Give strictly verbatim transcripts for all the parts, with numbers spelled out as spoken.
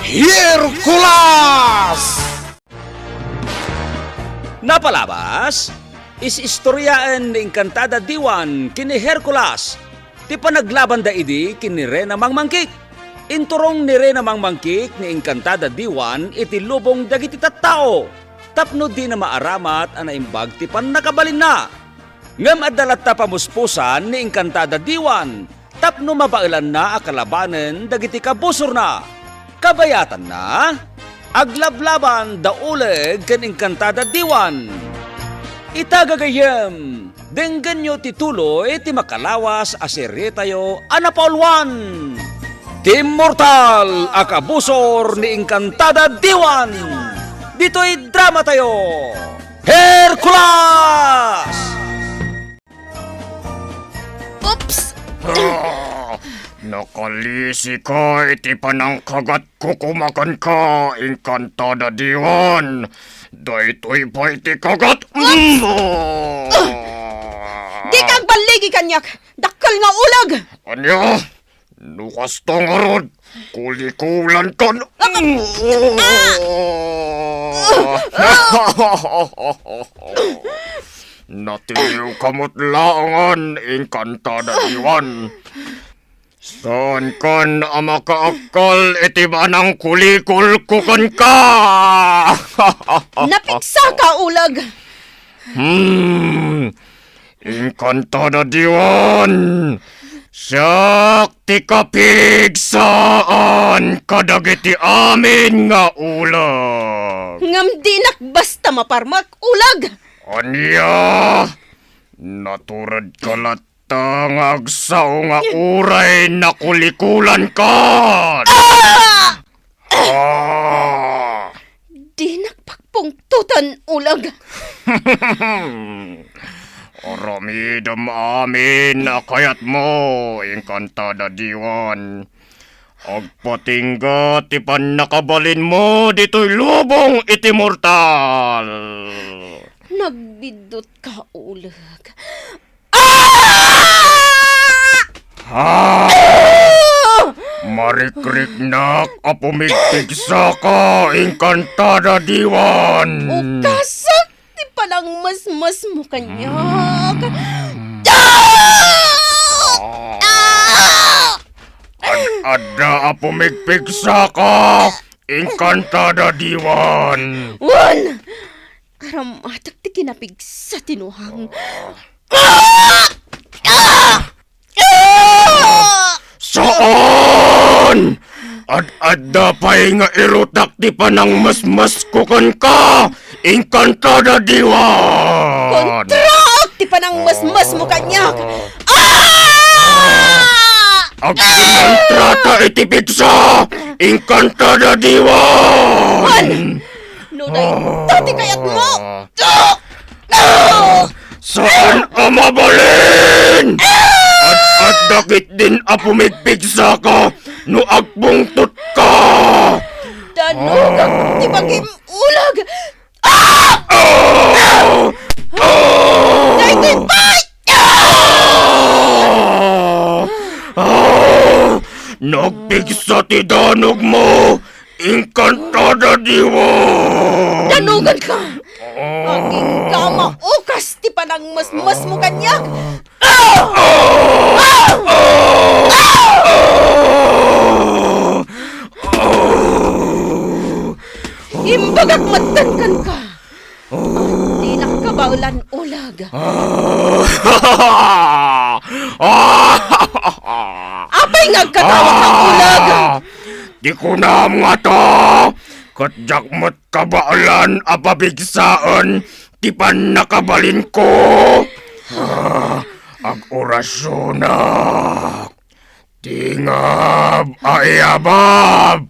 Hercules! Napalabas, is-istoriaen ni Encantada Diwan ken ni Hercules ti panaglabanda idi ken ni Reyna Mangmangkik. Inturong ni Reyna Mangmangkik ni Encantada Diwan iti lubong dagiti tattao tapno dina maaramat a naimbag ti pannakabalinna. Ngem adda latta pamuspusan ni Encantada Diwan tapno mabaelanna a kalabanen dagiti kabusorna. Kabayatanna, aglablaban da Oleg ken Encantada Diwan. Ita gagayyem, denggenyo ti tuloy ti makalawas a serietayo a napauluan, Ti Immortal a Kabusor ni Encantada Diwan. Ditoy dramatayo, Hercules! Oops! Ah, nakalisi ka iti panangkagatko kumakan ka, Encantada Diwan. Daytoy pay ti kagat. Oops! Mm! Dika agballigi kaniak, dakkel nga uleg! Ania? No kasta ngarud, kulikulankan. Ah! Natiliwka met laengen, Encantada Diwan. Saankan a makaakkal iti panangkulikulko kenka. Napigsaka, uleg! Hmm. Encantada Diwan, siak ti kapigsaan kadagiti amin nga uleg. Ngem dinak basta maparmek, uleg! Ania? Naturedka latta nga agsao nga uray nakulikulankan. Ah! Ah! Dinak pagpungtoten, uleg. Aramidem amin a kayatmo, Encantada Diwan. Agpatingga ti pannakabalinmo ditoy lubong iti mortal. Nagbiddutka, uleg. Ah! Ah! Marikriknak a pumigpigsaka, Encantada Diwan! Ukasak ti panangmasmasmo kaniak. Mm. Ah! Ah! Ad-adda a pumigpigsaka, Encantada Diwan! Wen! Aramatek ti kinapigsa ti nuhang. Ah! Ah! Ah! Saan! Ad-adda pay nga irutak ti panangmasmasko kenka, Encantada Diwan! Kontraak ti panangmasmasmo kaniak! Ah! Agkimontrata iti pigsa, Encantada Diwan! Wen! No dayta ti kayatmo! Ah! Saan a mabalin! Ad-adda ketdin a pumigpigsaka no agpungtotka! Danogak ti bagim, uleg! Ah! Ah! Ah! Daytoy pay! Ah! Ah! Nagpigsa ti danogmo! Encantada Diwan! Danoganka! Agingga a maukas ti panangmasmasmo kaniak! Imbagak metten kenka! Dinak kabaelan, uleg. Apay nga agkatawaka, uleg? Ti kunam ngata, ket diak met kabaelan a papigsaen ti pannakabalinko. Ah, ag-orasionak. Tingab a iabab.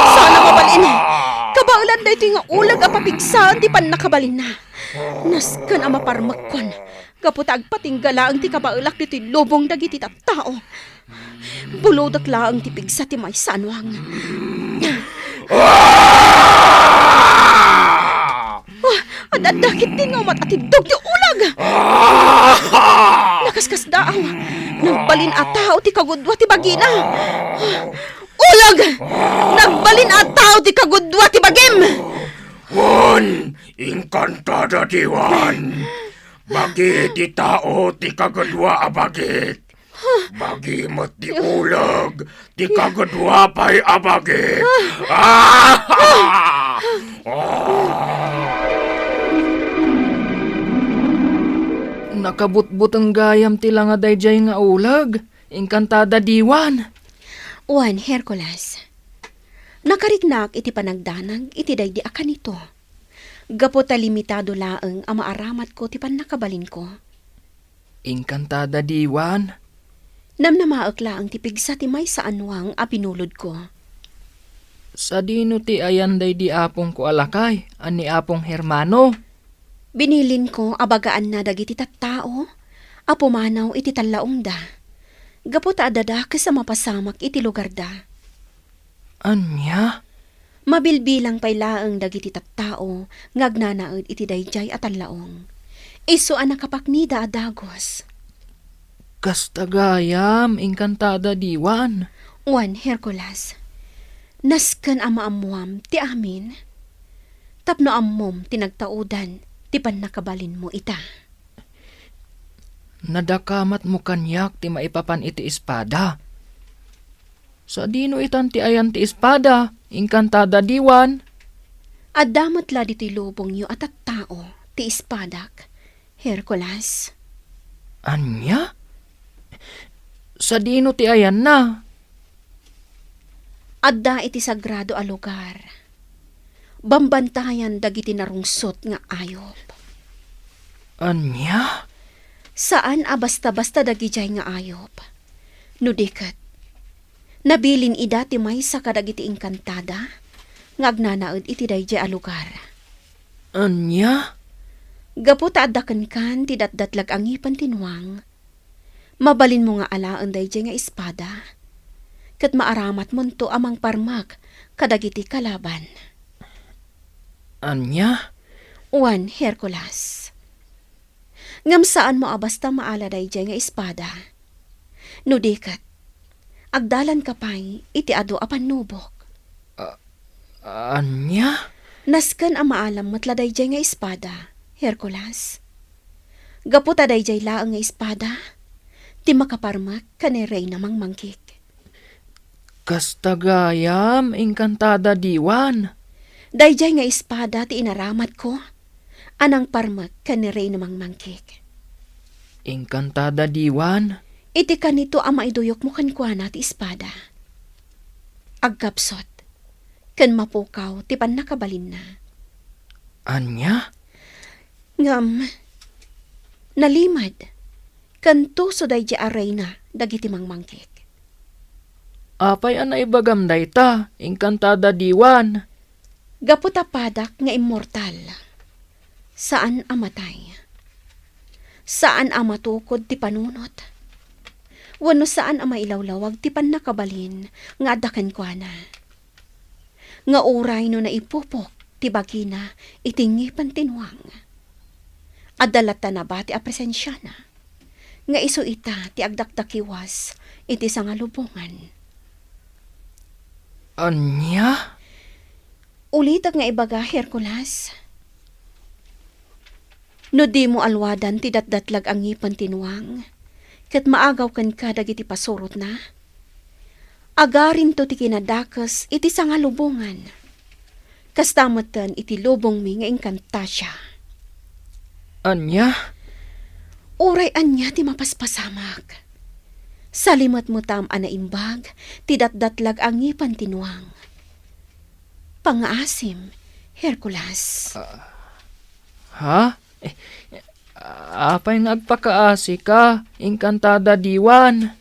Saan a mabalin! Kabaelan daytoy nga uleg a papigsaen ti pannakabalinna. Nasken a maparmekkon, gapu ta agpatingga laeng ti kabaelak ditoy lubong dagiti tattao. Bulodek laeng ti pigsa ti maysa a nuhang. Ah! Ad-adda ketdin nga umat-atiddog ti uleg! Ah! Kaskasdaaw. Nagbalin a tao ti kagudua ti bagina. Ulag! Nagbalin a tao ti kagudua ti bagim! Wen, Encantada Diwan. Bagi ti tao ti kagudua a bagik. Bagi met ti uleg ti kagudua pay a bagik. Ah! Ah! Nakabutbuteng gayam ti langa daydiay nga uleg, Encantada Diwan. Wen, Hercules. Nakariknak iti panagdanag iti daydi a kanito. Gapu ta limitado laeng a maaramatko ti pannakabalinko. Encantada Diwan. Namnamaek laeng ti pigsa ti maysa a nuang a binulodko. Sadino ti ayan daydi apongko a lakay a ni Apong Hermano? Binilinko a bagaanna dagiti tattao a pumanaw iti tallaongda, gapu ta adda dakes a mapasamak iti lugarda. Ania? Mabilbilang pay laeng dagiti tattao nga agnanaed iti daydiay a tallaong. Isu a nakapaknida a dagus. Kasta gayam, Encantada Diwan. Wen, Hercules. Nasken a maammoam ti amin. Tapno ammom ti nagtaudan ti pannakabalinmo ita. Nadakamatmo kaniak ti maipapan iti espada. Sadino itan ti ayan ti espada, Encantada Diwan? Adda met la ditoy lubongyo a tattao ti espadak, Hercules. Ania? Sadino ti ayanna? Adda iti sagrado a lugar. Bambantayan dagiti narungsot nga ayup. Ania? Saan a basta-basta dagidiay nga ayup. No di ket, nabilin ida ti maysa kadagiti enkantada nga agnanaed iti daydiay a lugar. Ania? Gapu ta adda kenkan ti datdatlag a ngipen ti nuang, mabalinmo nga alaen daydiay nga espada, ket maaramatmonto a mangparmek kadagiti kalaban. Ania? Wen, Hercules. Ngem saanmo a basta maala daydiay nga espada. No di ket, agdalanka pay iti adu a pannubok. A-, ania? Nasken a maalam met la daydiay nga espada, Hercules. Gapu ta daydiay laeng nga espada ti makaparmek ken ni Reyna Mangmangkik. Kasta gayam, Encantada Diwan. Daydiay nga espada ti inaramatko a nangparmek ken ni Reyna Mangmangkik. Encantada Diwan. Iti kanito a maiduyokmo kenkuana ti espada. Agkapsut, ken mapukaw ti pannakabalinna. Ania? Ngem, nalimed, ken tuso daydiay a reyna dagiti Mangmangkik. Apay a naibagam dayta, Encantada Diwan? Gapu ta padak nga immortal, saan a matay. Saan a matukod ti panunot. Wenno saan a mailawlawag ti pannakabalin nga adda kenkuana. Nga uray no naipupok ti bagina iti ngipen ti nuang, adda latta nabati a presensiana, nga isu ita ti agdakdakiwas iti sangalubongan. Ania? Ulitek nga ibaga, Hercules. No dimo alwadan ti datdatlag a ngipen ti nuang, ket maagaw kenka dagiti pasurotna, agarinto ti kinadakes iti sangalubongan. Kasta metten iti lubongmi nga Encantasia. Ania? Uray ania ti mapaspasamak. Salimetmetam a naimbag ti datdatlag a ngipen ti nuang. Pangaasim, Hercules. Ah, ha? Eh, apay nga agpakaasika, Encantada Diwan?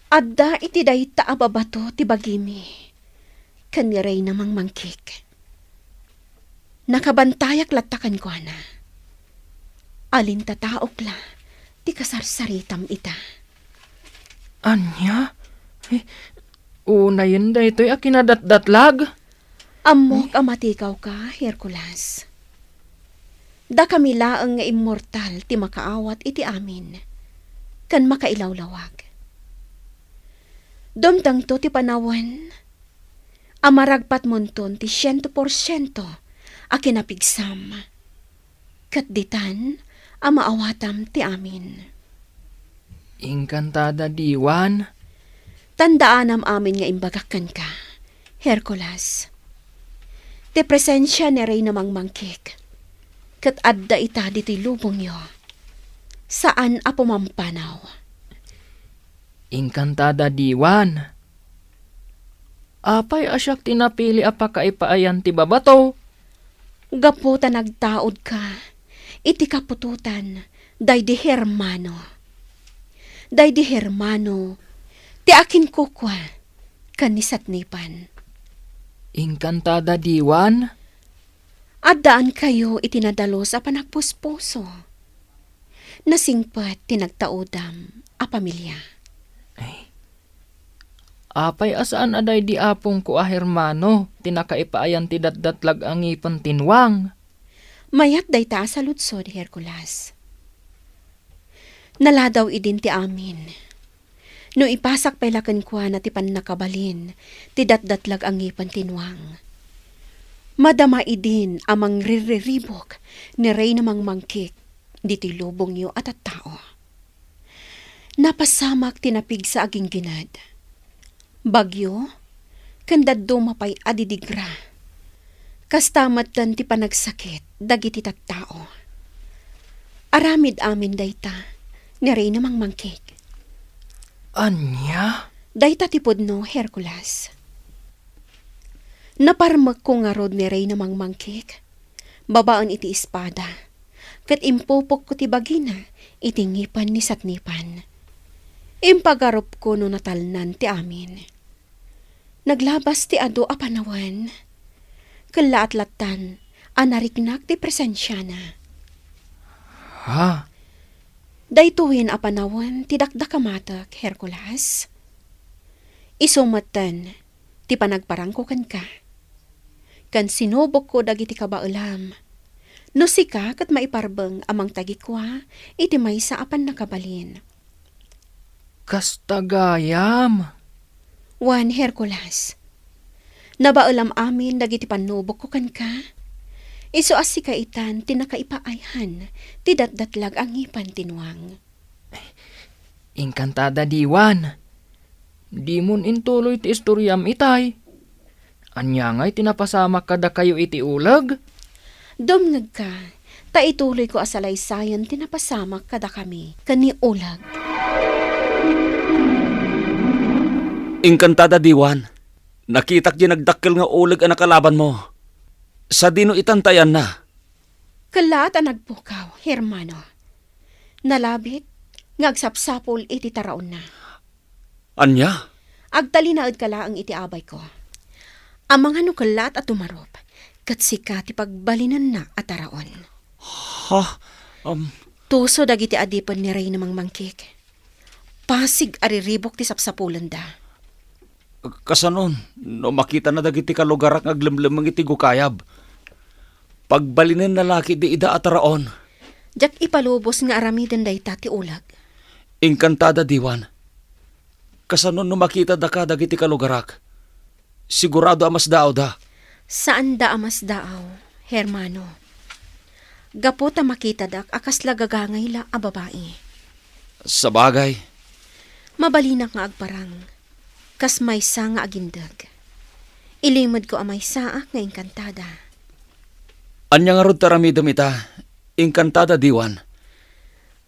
Adda iti dayta a babato ti bagimi ken ni Reyna Mangmangkik. Nakabantayak latta kenkuana. Alintataok la ti kasarsaritam ita. Ania? Eh, unayen daytoy a kinadatdatlag? Ammok a matikawka, Hercules. Dakami laeng nga immortal ti makaawat iti amin, ken makailawlawag. Dumtengto ti panawen a maragpatmonton ti siento porsiento a kinapigsam, ket ditan a maawatam ti amin. Inkantada diwan. Tandaanam amin nga imbagak kenka, Hercules. Ti presensia ni Reyna Mangmangkik, ket adda ita ditoy lubongyo. Saan a pumampanaw. Inkantada diwan. Apay a siak ti napili a pakaipaayan ti babato? Gapu ta nagtaudka iti kaputotan daydi Hermano. Daydi Hermano ti akinkukua ken ni Satnipan. Inkantada diwan. Addaankayo iti nadalus a panagpuspuso. Nasingpet ti nagtaudam a pamilia. Ay. Apay a saan a daydi apongko a Hermano ti nakaipaayan ti datdatlag a ngipen ti nuang? Mayat dayta a saludsod, Hercules. Naladaw idin ti amin. No ipasak pay la kenkuana ti pannakabalin ti datdatlag a ngipen ti nuang. Madama idin a mangririribok ni Reyna Mangmangkik ditoy lubongyo a tattao. Napasamak ti napigsa a ginggined. Bagyo, ken dadduma pay a didigra. Kasta metten ti panagsakit dagiti tattao. Aramid amin dayta ni Reyna Mangmangkik. Ania? Dayta ti pudno, Hercules. Naparmekko ngarud ni Reyna Mangmangkik babaen iti espada, ket impupokko ti bagina iti ngipen ni Satnipan. Impagarupko no natalnan ti amin. Naglabas ti adu a panawen. Kellaat lattan a nariknak ti presensiana. Ha? Daytoyen a panawen ti dakdakamatek, Hercules. Isu metten ti panagparangko kenka. Ken sinubokko dagiti kabaelam. No sika ket maiparbeng a mangtagikua iti maysa a pannakabalin. Kasta gayam. Wen, Hercules. Nabaelam amin dagiti pannubokko kenka. Isu a sika itan ti nakaipaayan ti datdatlag a ngipen ti nuang. Inkantada diwan. Dimon intuloy ti istoriam itay. Ania ngay ti napasamak kadakayo iti uleg? Dumngegka, ta ituloyko a salaysayen ti napasamak kadakami ken ni uleg. Inkantada diwan. Nakitak di nagdakkel nga uleg a nakalabanmo. Sadino itan ti ayanna? Kellaat a nagpukaw, Hermano. Nalabit nga agsapsapul iti taraonna. Ania? Agtalinaedka laeng iti abayko. Amangan no kellaat a tumarup, ket sika ti pagbalinenna a taraon. Ha? Um. Tuso dagiti adipen ni Reyna Mangmangkik. Pasig a riribuk ti sapsapulenda. Kasanon, no makitana dagiti kalugarak nga aglemlemmeng iti gukayab? Pagbalinenna la ketdi ida a taraon. Diak ipalubos nga aramiden dayta ti uleg. Inkantada diwan. Kasanon no makitada ka dagiti kalugarak? Sigurado a masdaawda. Saanda a masdaaw, Hermano. Gapu ta makitadak a kasla gagangay la a babai. Sabagay. Mabalinak nga agparang, kas maysa nga agindeg. Ilimedko a maysaak nga inkantada. Ania ngarud ti aramidem ita, inkantada diwan?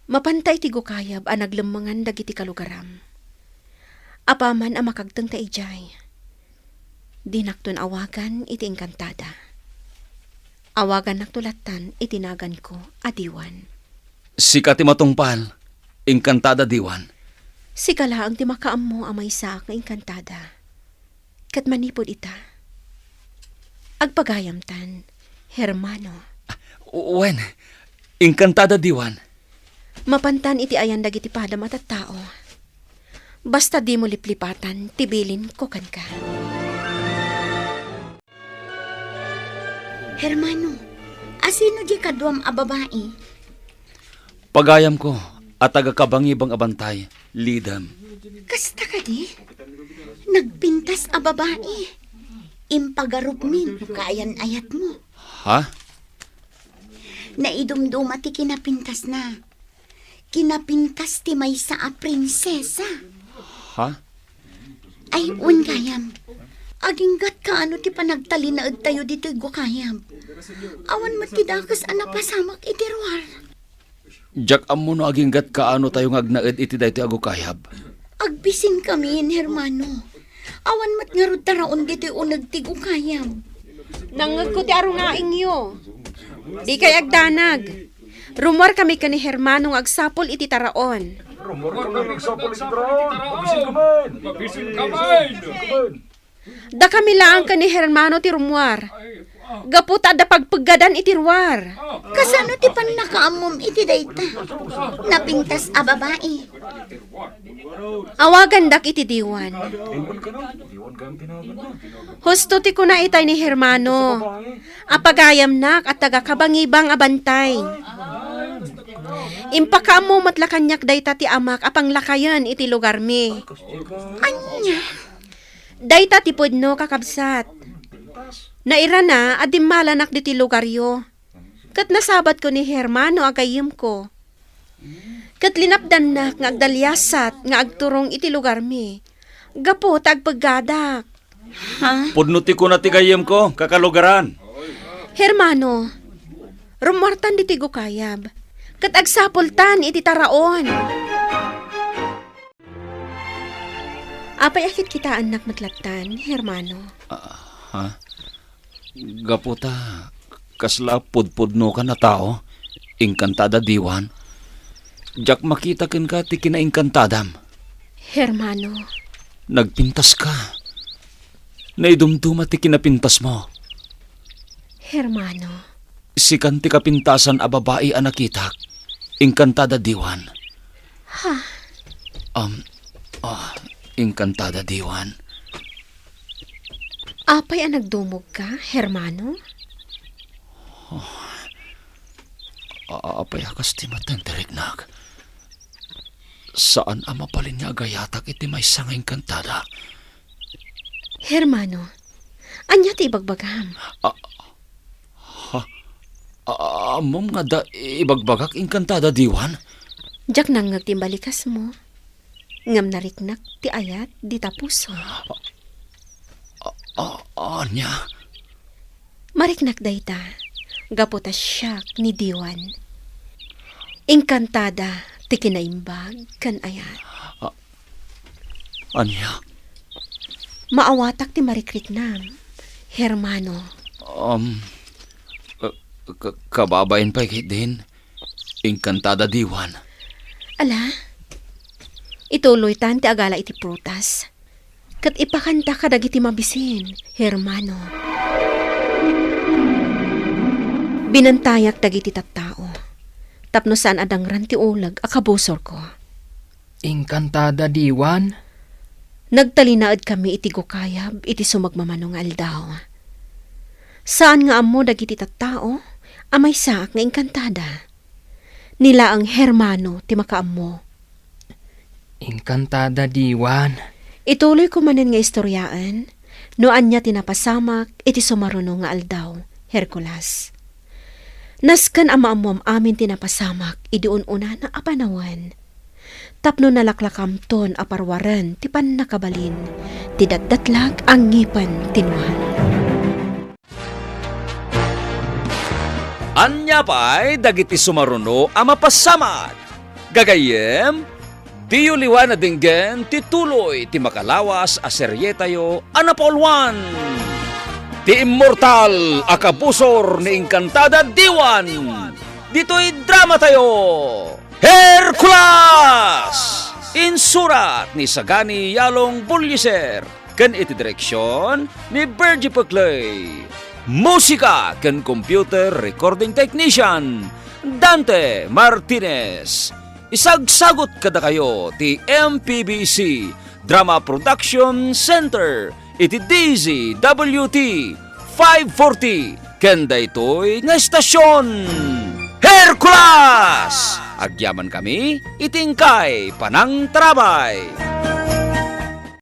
Mapanta iti gukayab a naglemmengan dagiti kalugaram. Apaman a makagtengta idiay, dinakton awagan iti inkantada. Awagannakto lattan iti naganko a diwan. Sika ti matungpal, inkantada diwan. Sika laeng ti makaammo a maysaak nga inkantada. Ket manipud ita, agpagayamtan, Hermano. Wen, inkantada diwan. Mapantan iti ayan dagiti padam a tattao. Basta dimo liplipatan ti bilinko kenka. Hermano, Asino di kaduam a babai? Pagayamko a taga-Kabangibang a Bantay, Lidem. Kasta kadi? Nagpintas a babai. Impagarupmi no kaayan-ayatmo. Ha? Naidumduma ti kinapintasna. Kinapintas ti maysa a prinsesa. Ha? Ay, wen gayam. Aginggat kaano ti panagtalinaedtayo ditoy gukayab. Awan met ti dakes a napasamak iti ruar. Diak ammo no aginggat kaano tayo nga agnaed iti daytoy a gukayab. Agbisinkami, Hermano. Awan met ngarud taraon ditoy uneg ti gukayab. Nangngegko ti arungaingyo. Dikay agdanag. Rummuarkami ken ni Hermano nga agsapul iti taraon. Rummuarkami nga agsapul iti taraon. Agbisinkami. Agbisinkami. Dakami laeng ken ni Hermano ti rummuar. Gapu ta adda pagpeggadan iti ruar. Kasano ti pannakaammom iti dayta? Napintas a babai. Awagandak iti diwan. Husto ti kuna itay ni Hermano a pagayamnak a taga-Kabangibang a Bantay. Impakaammo met la kaniak dayta ti amak a panglakayen iti lugarmi. Ania? Dayta ti pudno, kakabsat. Nairana a dimmalanak ditoy lugaryo. Ket nasabatko ni Hermano a gayyemko. Ket linapdannak nga agdaliasat nga agturong iti lugarmi gapu ta agpeggadak. Ha? Pudno ti kuna ti gayyemko, kakalugaran. Hermano, rummuartan ditoy gukayab, ket agsapultan iti taraon. Apay a kitkitaennak met lattan, Hermano? Ah, ha? Gapu ta kasla pudpudnokan a tao, inkantada diwan. Diak makita kenka ti kinainkantadam. Hermano. Nagpintaska. Naidumduma ti kinapintasmo. Hermano. Sikan ti kapintasan a babai a nakitak, inkantada diwan. Ha? Um, ah, inkantada diwan. Apay a nagdumogka, Hermano? Ah, apay a kas ti matenteriknak? Saan a mabalin nga agayatak iti maysa nga inkantada. Hermano, ania ti ibagbagam? Ah, ha? Ah, ammom nga adda ibagbagak, inkantada diwan? Diak nangngeg ti imbalikasmo. Ngem nariknak ti ayat dita puso. Ah, ah, ania? Mariknak dayta, gapu ta siak ni Diwan. Inkantada ti kinaimbag ken ayat. Ah, ania? Maawatak ti marikriknam, Hermano. Um, ka-, ka-, kababain pay ketdin, inkantada diwan. Ala, ituloytan ti agala iti prutas. Ket ipakanta kadagiti mabisin, Hermano. Binantayak dagiti tattao, tapno saan a dangran ti uleg a kabusorko. Inkantada diwan? Nagtalinaedkami iti gukayab iti sumagmamano nga aldaw. Saan nga ammo dagiti tattao a maysaak nga inkantada. Ni laeng Hermano ti makaammo. Inkantada diwan. Ituloyko manen nga istoryaen no ania ti napasamak iti sumaruno nga aldaw, Hercules. Nasken a maammoam amin ti napasamak idi un-unana a panawen, tapno nalaklakamton a paruaren ti pannakabalin ti datdatlag a ngipen ti Noa. Ania pay dagiti sumaruno a mapasamak? Gagayyem, diyo liwan a denggen ti tuloy ti makalawas a serietayo a napauluan, ti immortal a kabusor ni Inkantada Diwan, ditoy dramatayo, Hercules! Insurat ni Sagani Yalong Buliser. Ken iti direksion ni Virgie Peclay. Musika ken computer recording technician, Dante Martinez. Isagsagut kadakayo ti M P B C Drama Production Center iti D Z W T five forty ken daytoy nga estasion. Hercules! Agyamankami iti inkay panangtarabay.